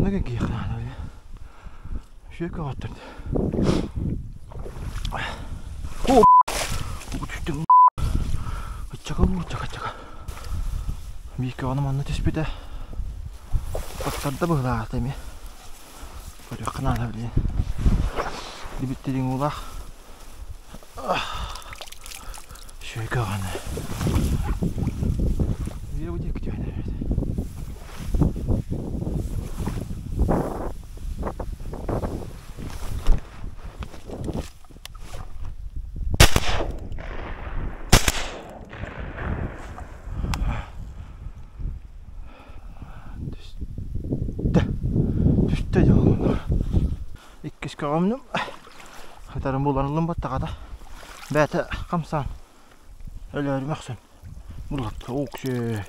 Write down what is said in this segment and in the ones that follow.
Маннык эргийиэххэ наада били. Үчүгэй көҕөттөр. О, түстүм. Ыччака ыччака ыччака. Биир көҕөнү манна түспүтэ. Тахсарда быһыылаах эмиэ. Көрүөххэ наада билигин. Дибиттириҥ уулаах. Үчүгэй көҕөнү. Биир бу диэки түһэн эрэбит. Түстэ. Түстэ дьоллонор. Иккис көҕөмнүм. Хатарым булан ыллым баттаҕата. Бэйэтэ хамсаан өлөөрү мөхсөн. Буллатта ооксү.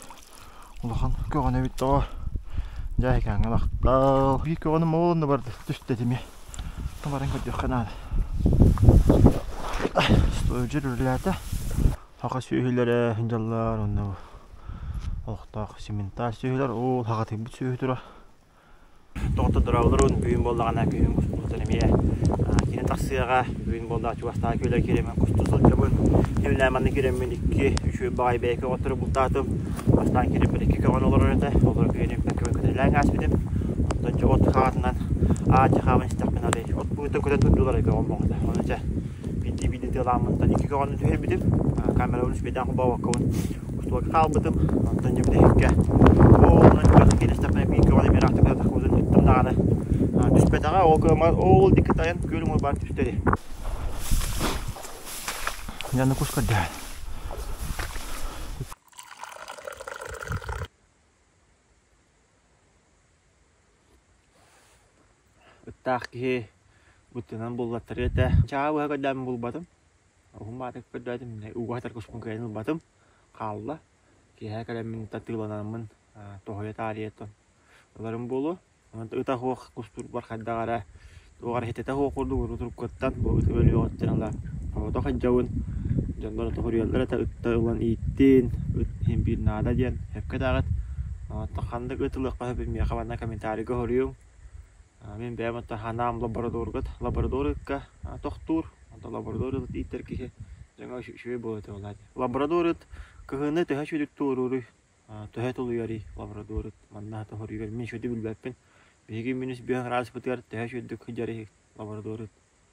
Улахан көҕөн эбит тоҕо. Дьээһикээҥҥэ махтал. Биир көҕөнүм ол онно барда түстэ этимиэ. Баран көрдүөххэ наада. Стойдьер үлэлээтэ. Саха сүөһүлэрэ сылдьаллар уонна олохтоох сементаль сүөһүлэр ол хаҕатыйбыт сүөһү турар. Тоҕотодороолорун бүгүн буоллаҕына күһүн куспутун эмиэ кини тахсыаҕа бүгүн буоллаҕа чугастааҕы күөлэ киирэммин кустуу сылдьабын. Кимнээх манна киирэммин икки үчүгэй баҕайы бэйэкэ оҕоттору бултаатым. Бастаан киирэммин икки көҕөн олорор этэ. Олору күһүнүн бэккэ көтөлөөн ааспытым. Оттон дьэ от хаҕатынан аа-дьэ хааман истэхпинэ арай от быытын көтөн турдулар көҕөн боҕото. Ону дьэ биирдии-биирдии тыалааммыттан икки көҕөнү түһэрбитим. Камерабын үспэйдээн холбообоккобун устубакка хаалбытым. Онтон дьэ бүтэһиккэ ол онон кииристэхпинэ биир көҕөн эмиэ ыраахтык таххыбытын ыттым даҕаны түспэтэҕэ. Ол кыамар ол диэки тайан күөл уҥуор баар түстэ дии. Дьэ кус көрдөһөн. Ыттаах киһи быттынан буллаттарыа этэ. Чаа быһа көрдөөн булбатым. Уһун баатык көрдөөтүм. Ууга хатар куспун кыайан ылбатым. Хаалла. Киэһэ кэлэммин татыыланаммын тоһуйа таарыйа ыларым буолуо. Ыта суох кустуурбар хайдах эрэ туох эрэ ситэтэ суох курдук урут-уруккуттан бу ыты өлүөҕүттэн ыла соҕотох сылдьабын. Дьоннор тоһуруйаллар этэ ытта ылан ииттин, ыт иһин биир наада диэн сөпкө этэҕит. Оттон ханнык ыт ылыахха сөбүй миэхэ манна комментарийга суруйуҥ. Мин бэйэм оттон санаам лабрадорга лабрадор ыкка тохтуур. Онтон лабрадор ыт ииттэр киһи дьоҥҥо үчүгэй буолуо этэ буоллаа дии. Лабрадор ыт кыһыны төһө үчүгүйдүк туорууруй? Төһө тулуйарый лабрадор ыт манна тоһуруйугар мин үчүгэйдик билбэппин. Биһиги минус биэс градуспытыгар төһө үчүгэйдик сылдьарый лабрадор ыт?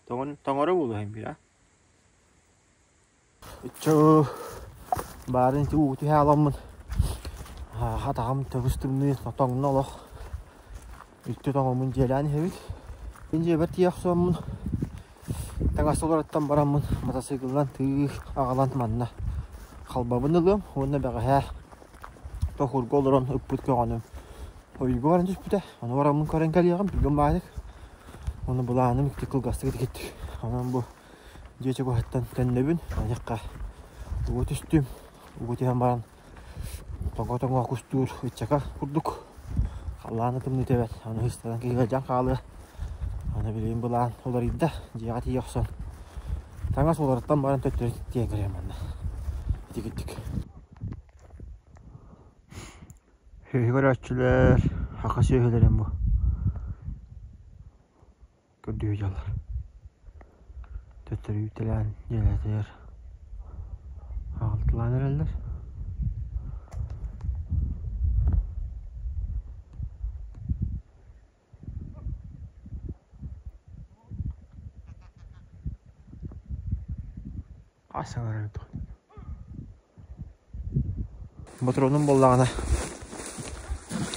Тоҥоро буолуо иһин биир а? Иччэ баарын ити уу түһэ аламмын атаҕым төбүс тымныы тоҥно олох үттү тоҥоммун дьиэлээн иһэбит. Мин дьиэбэр тиийэ охсуоммун таҥас олороттон бараммын мотоциклынан тыы аҕалан манна халбабын ылыам уонна бэҕэһээ тохурга олорон ыппыт көҕөнүм ойууга баран түспүтэ. Ону бараммын көрөн кэлиэҕим түргэн баайдык. Ону былааным икки кылгастык итикиттик. Онон бу Дьиэ чугаһыттан төннөбүн, айахха угу түстүм, угу түһэн баран тоҥо-тоҥо кустуур ыччака курдук халлаана тымныыта эбэт, аны ыстанан киһи ыалдьан хаалыа. Аны билигин былаан уларыйда, дьиэҕэ тиийэ охсон таҥас уларыттан баран төттөрү тиийэн кэлиэм манна. Итигирдик. Сүөһү көрөөччүлэр, саха сүөһүлэрин бу Көрдүү дьаллар Төттөрү үүтэлээн дьиэлээтилэр Аҕалтылаан эрэллэр Ботуруонум буоллаҕына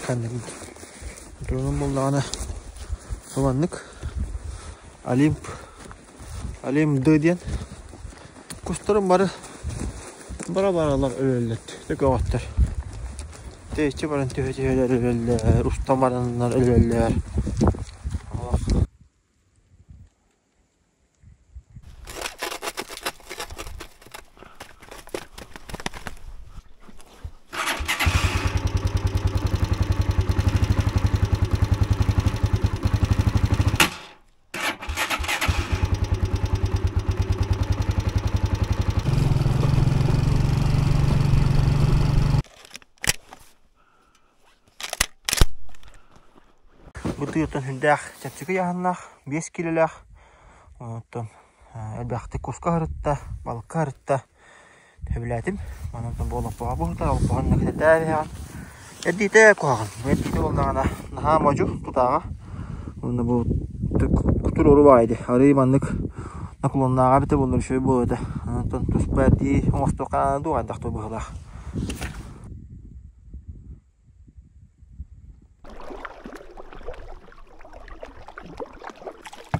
ханныгый ботуруонум буоллаҕына сыланнык Олимп Олимп Д диэн кустарым бары бара-баралар өлөллөр көҕөттөр тэйиччи баран түһэ-түһэлэр өлөллөр устан бараннар өлөллөр Бу тыаттан сүрдээх чэпчэки ыйааһыннаах, 5 киилэлээх. Оттон элбэхтик куска сырытта, балыкка сырытта. Сөбүлээтим. Онон бу олоппоҕо буһутар, олоппоҕун нэксэтээ иһэҕин. Эрдиитэ куһаҕан. Бу эрдиитэ буоллаҕына наһаа модьу тутааҕа. Уонна бу туруору баайды. Арыый маннык наклоннааҕа эбитэ буоллар үчүгэй буолуо этэ. Онтон туспа эрдии оҥостуохха дуу хайдах дуу быһыылаах.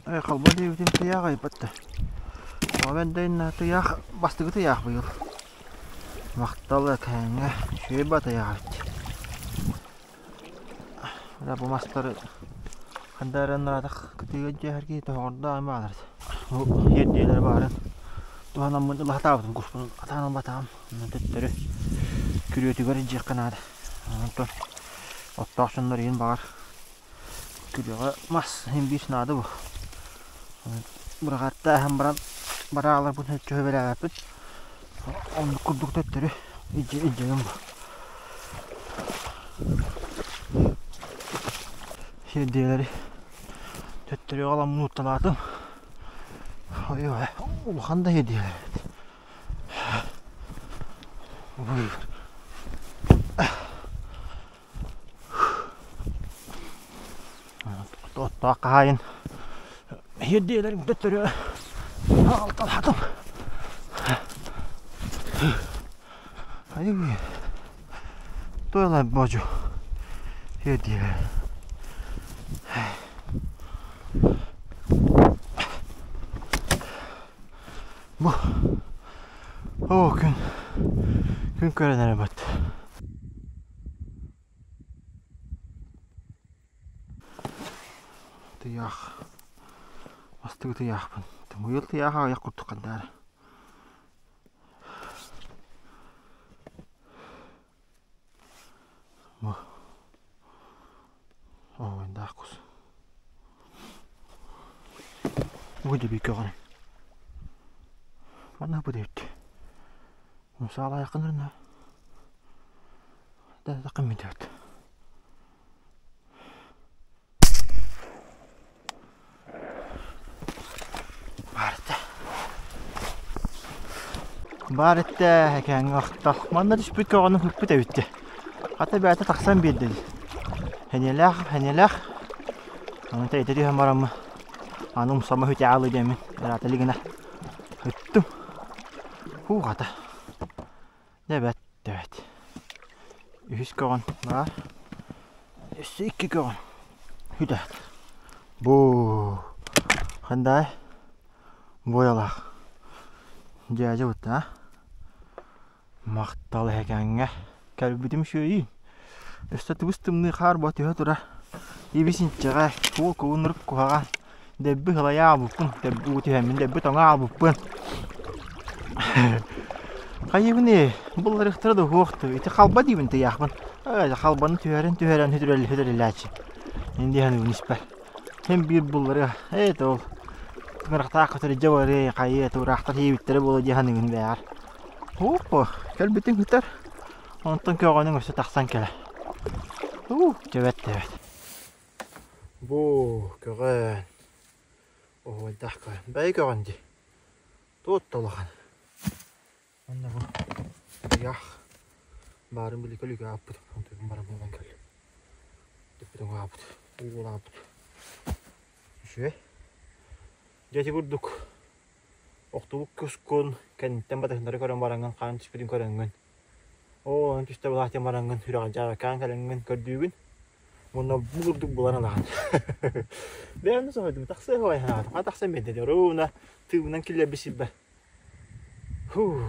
Халба диэбитим тыйаах айбат да. Оҕо тыйаах бастакы тыйаах быйыл. Махтал экээҥҥэ үчүгэй батыйаах эбит. Бу мастары ханна эрэ ыраатах кытыыга дьиэһэр киһи тоһоҕордоох аймаҕалар этэ. Бу иэрдиэлэрэ баарын туһанаммын ыла сатаабытым куспун атаан ылбатаҕым. Онон төттөрү күрүөтүгэр илдьиэххэ наада. Онтон оттоох дьоннор иһин баҕар күрүөҕэ мас иһин биир наада бу. Быраҕаттааһын баран барааларбын өччөһө бэлээбэппин. Оннук курдук төттөрү илдьэбин бу. Сиэрдийэлэри төттөрү аҕаламмын уурталаатым. Ой-ой, улахан да сиэрдийэлэр эбит. Оттоох хаһаайын иһирдиэлэрин төттөрү аҕалталаатым. Айыы туолай божу иһирдиэлэр. Бу оо күн күн көрөн эрэ бат. Тыйаах бастакы тыйаахпын. Быйыл тыйаах аҕыйах курдук хандаара. Бу Оойдаах кус. Бу дьэби көҕүн. Манна бу диэбит. Мусаалаайаххынырна. Да тақым диэбит. Баар этэ. Баар этэ экээҥҥэ охто. Манна түспүт көҕөнү ыппыт эбит дии. Хата бэйэтэ тахсан биэрдэ дии. Сэниэлээх, сэниэлээх. Ону тэйитэ түһэн бараммын аны умсама үтэ аалыы диэммин ыраата илигинэ ыттым. Һуу хата. Дьэ бэт, бэт. Үһүс көҕөн баар. Өссө икки көҕөн. Хүтэ. Бу хандай буойалаах. Дьээдьэ бутта а. Махтал эһэкээҥҥэ. Кэлбитим үчүгэйин. Өссө тыбыс тымныы хаар буола түһэ турар. Ибис-инчэҕэй, суол кубуннурук куһаҕан. Дэбби сылайа аалбыппын, дэбби уу түһэммин, дэбби тоҥо аалбыппын. Хайыыбын ээ, булларыахтара да уһуох дуу. Ити халба диибин тыйаахпын. Ээ, халбаны түһэрэн түһэрэн хүтүрэл хүтүрэлээччи. Инди саныыбын испэр. Син биир булларыа. Ээ, ол тыҥырахтаах көтөр дьэ барыай, хайыа, тураахтар сиэбиттэрэ буолуо дии саныыбын бэйэҕэр. Һуох, кэлбитиҥ сытар. Онтон көҕөнүҥ өссө тахсан кэлэр. Уу, дьэбэт дэбэт. Бу көҕөн. Оһуойдаах көҕөн. Бэйи көҕөн дии. Туот да улахан. Онно бу ыйаах баарын били көлүкэ ааппыт. Онтон баран буолан кэллим. Түппүтүн ааппыт. Уулааппыт. Үчүгэй. Дьэ ити курдук охтубут кускун кэнниттэн батыһыннары көрөн бараҥҥын хаан түспүтүн көрөҥҥүн оо онон түстэ былаатыйан бараҥҥын сүрэҕэлдьээбэккэҕин кэлэҥҥин көрдүүгүн уонна бу курдук булан ылаҕын бэйэм да соһуйдум тахсыа суоҕай санаатым хата тахсан биэрдэ дии оруобуна тыыбынан киллэрбит сирбэр Фу.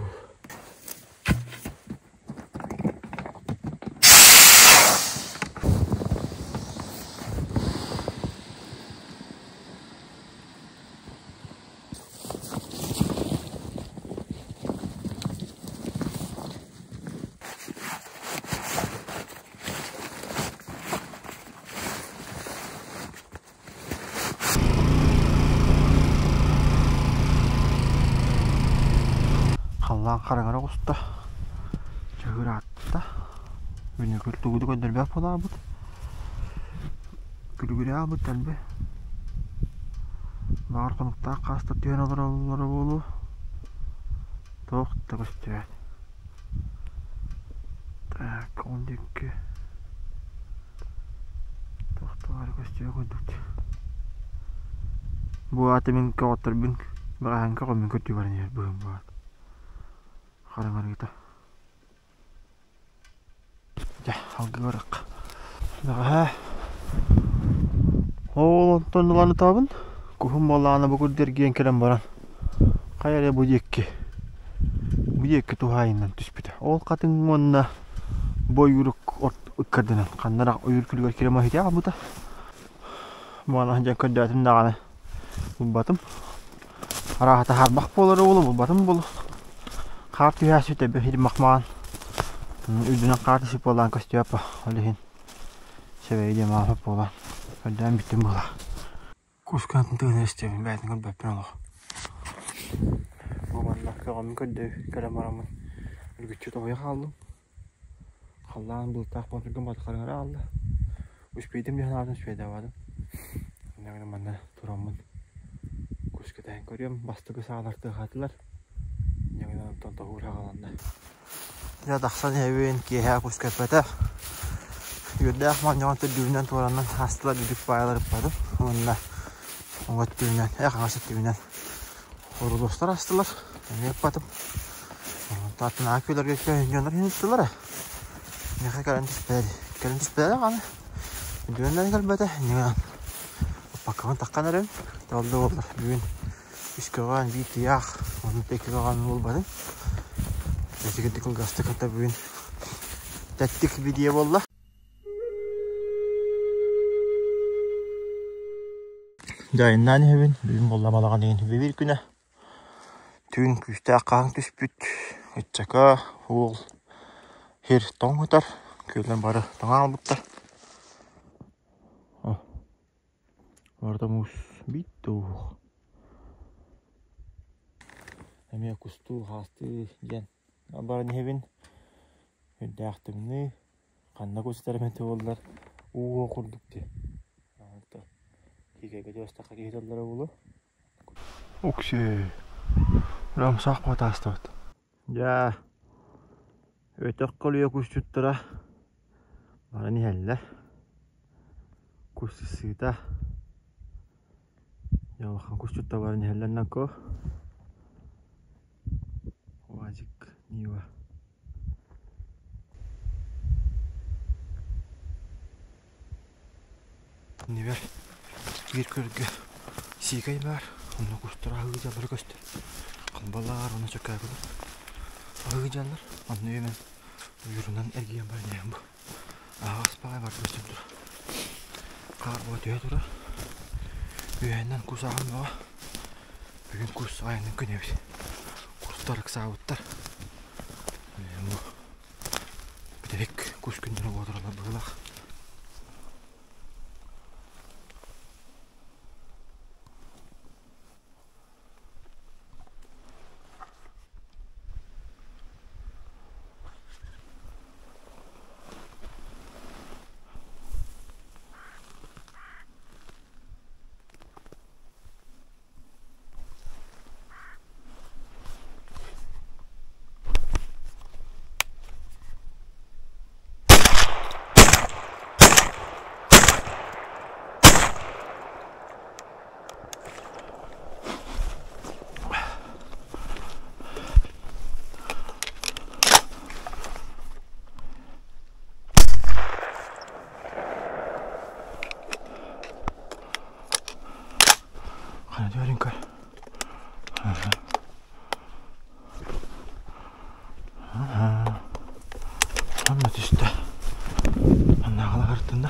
Халлаан хараҥара оҕуста, чаһыыр аатта, күнүкүл тугу да көрдөрбөт буолаабыт. Күлүгүрээбит дэлби. Баҕар хонуктаах хаастар түһэн олороллоро буолуо. Туох да көстүбэт. Так, он диэки туох да баара көстүбэт курдук. Бу аата мин көҕөттөрбүн бэҕэһээҥҥи көҕөммүн көрдүү баран иһэр быһыым баҕар. Хараҥарыыта. Дьэ, алгыы барыахха. Бэҕэһээ ол онтон ылан ытаабын. Куһум буоллаҕына бу курдук эргийэн кэлэн баран хайа эрэ бу диэки бу диэки туһаайынан түспүтэ. Ол хатыҥ уонна бу ойуур ыккардынан ханна эрэ ойуур күлүгэр киирэн маһыытыы хаалбыта. Манаһын дьэ көрдөөтүм даҕаны булбатым. Арааһа таһаарбах буолара буолуо, булбатым буолуо. Хаар түһээччи тэбэ хирмахмаан үрдүнэн хаар түсүп буолаан көстүөппө. Ол иһин сэбэйи диэн маапап буолан көрдөөн бүттүм буолаа. Кускаатын тыына истэбин, бэйэтин көрбөппүн олох. Бу манна көҕөммүн көрдөө кэлэн бараммын үргүччү тоһуйа хааллым. Халлаан былыттаах буолан түргэн баҕайытык хараҥара хаалла. Успейдым дии санаатым, успейдаабатым. Инньэ гынан манна тураммын кус кэтэһэн көрүөм. Бастакы саалар тыаһаатылар. Инньэ гынан онтон тоһуур саҕаланна. Дьэ тахсан иһэбин, киэһэ кус көппөтө. Үөрдээх моонньоҕон төрдүбүнэн туоранан аастылар бүдүк баайалар ыппатым. Уонна уҥа өттүбүнэн, хаҥас өттүбүнэн Урулуостар астылар, эмиэ ыппатым. Тааттанааҕы күөлэргэ дьоннор иһиттилэр. Миэхэ кэлэн түспэтэ кэлэн түспэтэ даҕаны. Үдүөн да кэлбэтэ. Инньэ ыппаккабын таххан эрэбин. Ол да буоллар бүгүн үс көҕөөн биир тыйаах, онно икки көҕөөн буолбатым. Итигирдик кылгастык хата бүгүн тэттик видео буолла. Дьэ айаннаан иһэбин, бүгүн буолла балаҕан ыйын биир күнэ. Түүн күүстээх хаһыҥ түспүт, ыччака, уол сир тоҥ ытар, күөллэр бары тоҥо хаалбыттар. Барыта муус биир да ууһук. Эмиэ кустуу, хаастыы диэн баран иһэбин. Үрдээх тымныы, Ханна көстөр эмэтэ буоллар уу курдук дии. Киикэйгэ түбэстэххэ киһи тыллара буолуо. Оксээ, рамсаах батаастабыт. Дьэ, өтөх көлүйэ кусчуттара баран иһэллэр. Кус сыта. Дьэ, улахан кусчуттар баран иһэллэр нако. Уазик Нива. Иннибэр биир көргө сиикэй баар, онно кустар аһыы дьаллара көстөр. Халбалар уонна чөкөөкүлэр аһыы дьаллар. Онно үөмэн уйурунан эргийэн баран иһэн бу аһаҕас баҕай бар көстөн турар. Хаар буола түһэ турар. Үөһэннэн кус аҕан бөҕө. Бүгүн кус айанын күнэ эбит. Кустар ыксаабыттар. Бу бүтэһик кус күннэрэ буоларалар быһыылаах. Хана түһэрин көр. Онно түстэ. Аннааҕыла хартында.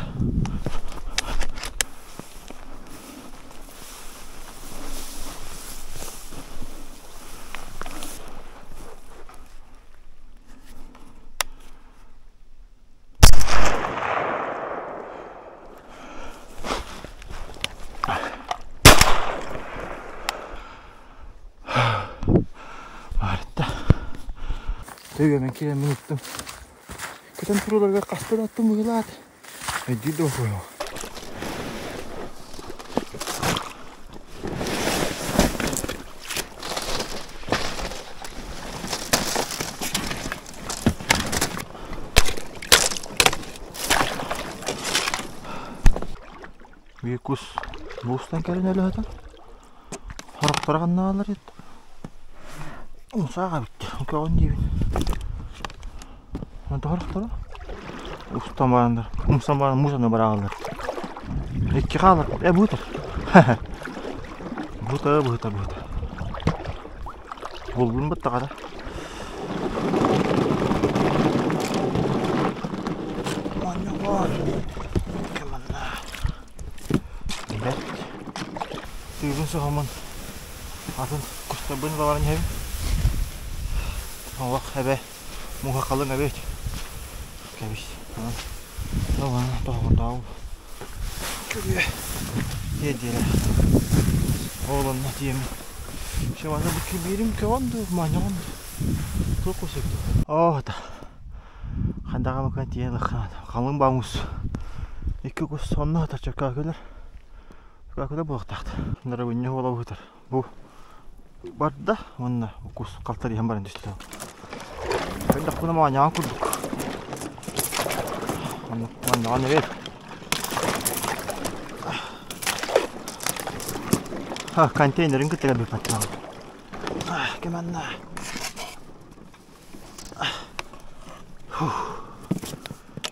Баарытта. Төбөмөн киирэммин ыттым. Көтөн турууларыгар хаста да аттым быһыылаат. Өйдүүр да буолуо. Биир кус буустан кэлин өлөһөтөн. Сорохторо ханнаалар ит. Умсаах эбит. Көҕүн диибин. Онто сорохторо устан бараннар. Умсан баран муус аны барааллар. Икки хаалар. Э быытар. Быта быта быта. Булбун баттаҕара. Моонньоҕор. Кэманна. Бэрт. Тыыбын соһомун. Атын кустарбын баҕаран иһэбин. Олох эбэ муха халыҥ эбит. Кэбис. Онон тоһоҕордоох Күрүө тиэрдиэрэ. Ол онно тиэмин. Шаманы бу кибиирим көҕөн дуу, маанньаҕын дуу. Туох кусук дуу. Оо, та. Хандаҕа макан тиийэн ылахханаат. Халыҥ баамус. Икки кус онно сытар чөккөөкүлэр. Чөккөөкүлэр буолуохтаахтар. Нарабынньа уола быһытар. Бу барда уонна кус халтарыйан баран түстэ. Көрдөхпүнэ моонньоҕон курдук. Моонньоҕон эбит. Ха, контейнерин кытта кэлбиппэт. Ким анна?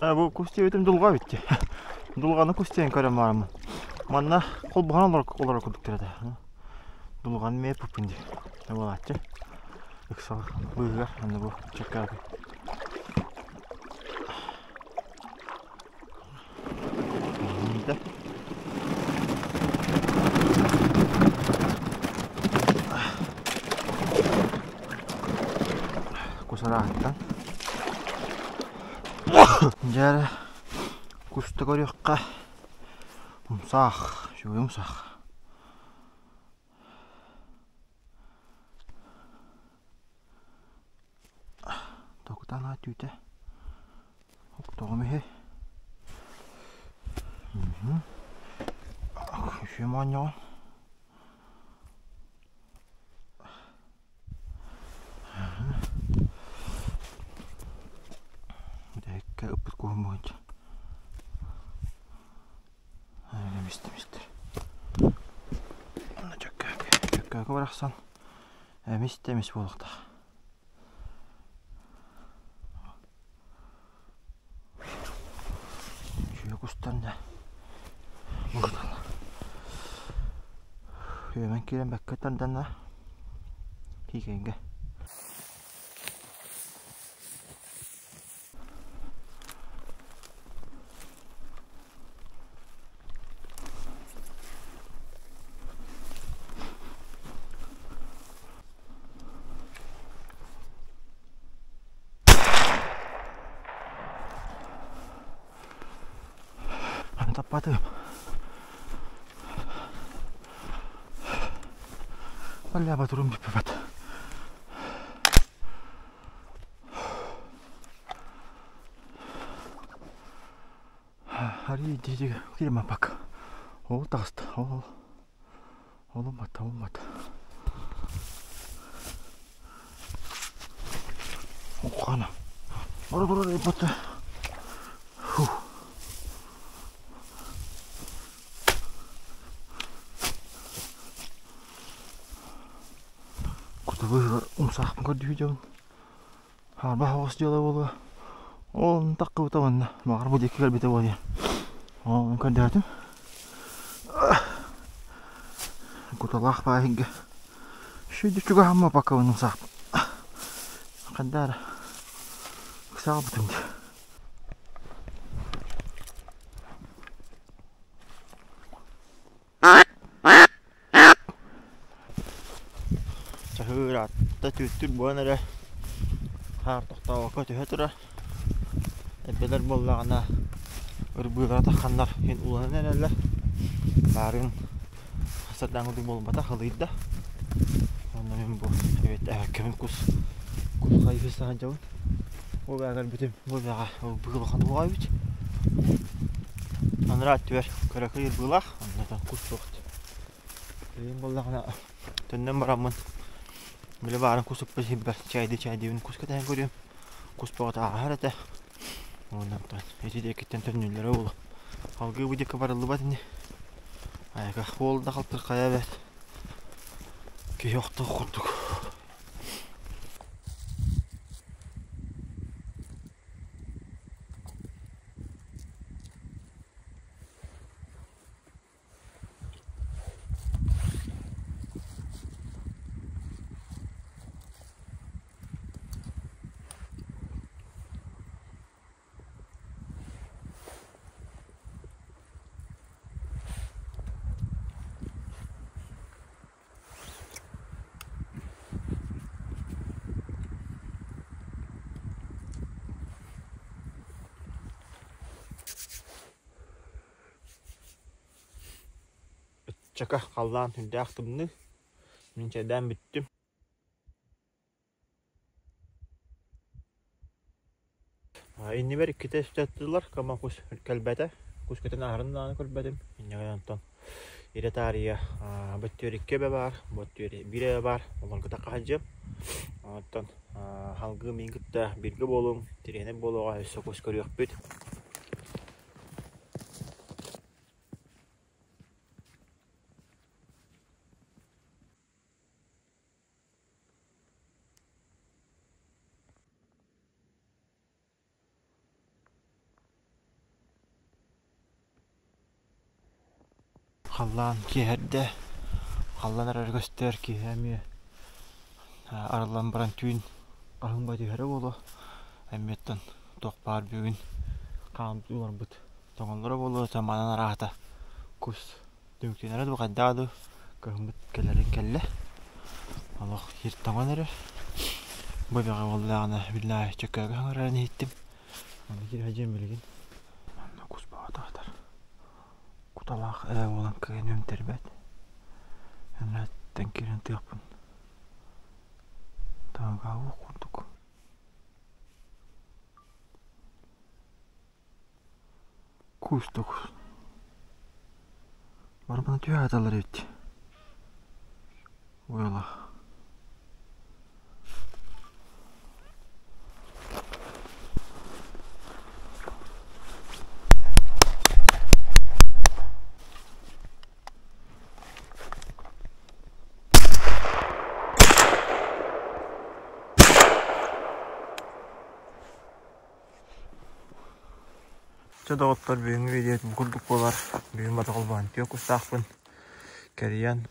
Бу кус диэбитим дулҕа эбит дии. Дулҕаны кус диэн көрөн бараммын. Манна холбоһон олорор курдуктар этэ. Дулҕаны эмиэ эппиппин дии. Буолааччы. Ыксал быыһыгар аны бу чөккөөкү. Кусарааттан. Дьэ куста көрүөххэ. Умсаах, үчүгэй умсаах. Токутан түүтэ Тоҕом иһи. Үчүгэй моонньоҕон. Бүтэһиккэ ыппыт куһум буһунча. Эмистэ эмистэр. Онно чөккөөкү. Чөккөөкү барахсан эмис да эмис буолуохтаах. Үчүгэй кустан да быһытан үөмэн киирэн бэккэ тарданна киикэйгэ Таппатым. Бля, батурум бүппэт. Ари диди кирма пак. Ол таҕыста. Ол Олуммат, олуммат. Уххана. Бара бара бата. Фух. Кутубы умсаахпын көрдүү дьон. Хаарбах оҕус дьыала буолуо. Ол таххыбыта уонна баҕар бу диэки кэлбитэ буолуо. Ол көрдөөтүм. Куталаах бааһыгга. Шүйді чугаһамма пока саахпын. Хандаара. Ыксаабытым дии. Чаһыыраатта түүттүр буолан эрэ хаар тохтообокко түһэ турар. Эрдэлэр буоллаҕына ырбыылара тахханнар иһин уланан эрэллэр. Баарын сардаҥ курдук буолбатах ылыйда. Онно мин бу эбит эбэккэбин кус кус хайыы саһадьабын. Бу бэҕэ көрбүтүм бу бэҕэ ылбыы улахан уоҕа эбит. Анараа өттүгэр кыракый ырбыылаах оннотон кус суох. Билигин буоллаҕына төннөн бараммын били баарын кус ыппыт иһибэр чээйди чээйдиибин кус кэтэһэн көрүөм. Кус бөҕөтө ааһар этэ. Онон ити диэкиттэн төннүллэрэ буолуо. Салгыы бу диэки барыллыбат ини. Айака уол да халтырхайа эбээт. Киһи охтох курдук. Ыччака халлаан сүрдээх тымныы. Мин чэйдээн бүттүм. Иннибэр иккитэ үстэ кама кус кэлбэтэ. Кус көтөн аһарын даҕаны көрбөтүм. Инньэ гынан онтон ирэ таарыйа бөттүөр икки эбэ баар, бөттүөр биир эбэ баар. Олорго таххаһадьыам. Оттон халгыы миин кытта бииргэ буолуҥ, тириэнэ буолуоҕа өссө кус көрүөхпүт. Халлаан киэһэрдэ, халлаан эрэр көстөр киһи эмиэ арыллан баран түүн хаһыҥ түһэрэ буолуо. Эмиэттэн туох баар бүгүн хаампыт уларбыт тоҥоллоро буолуо, самаанан араата кус Түмүктэнэрэ дуу, хайдаҕа дуу, кыһыммыт кэлэрин кэллэ. Олох сир тоҥон эрэр. Бу эбэҕэ буоллаҕына биллээ чөкөөгө хаҥырарын иһиттим. Аны кирэһэ билигин. Манна кус баҕатаатар. Куталаах ээ буолан кыайан үөмтэрбэт. Ыныраттан киирэн тыахпын. Таҥаҕа курдук. Кустук. Барбана түһэ аталар эбит. Уйала. Чэ доҕоттор, бүгүҥҥү видео бу курдук буолар. Бүгүн бата холбоон түө кустаахпын кэрийэн.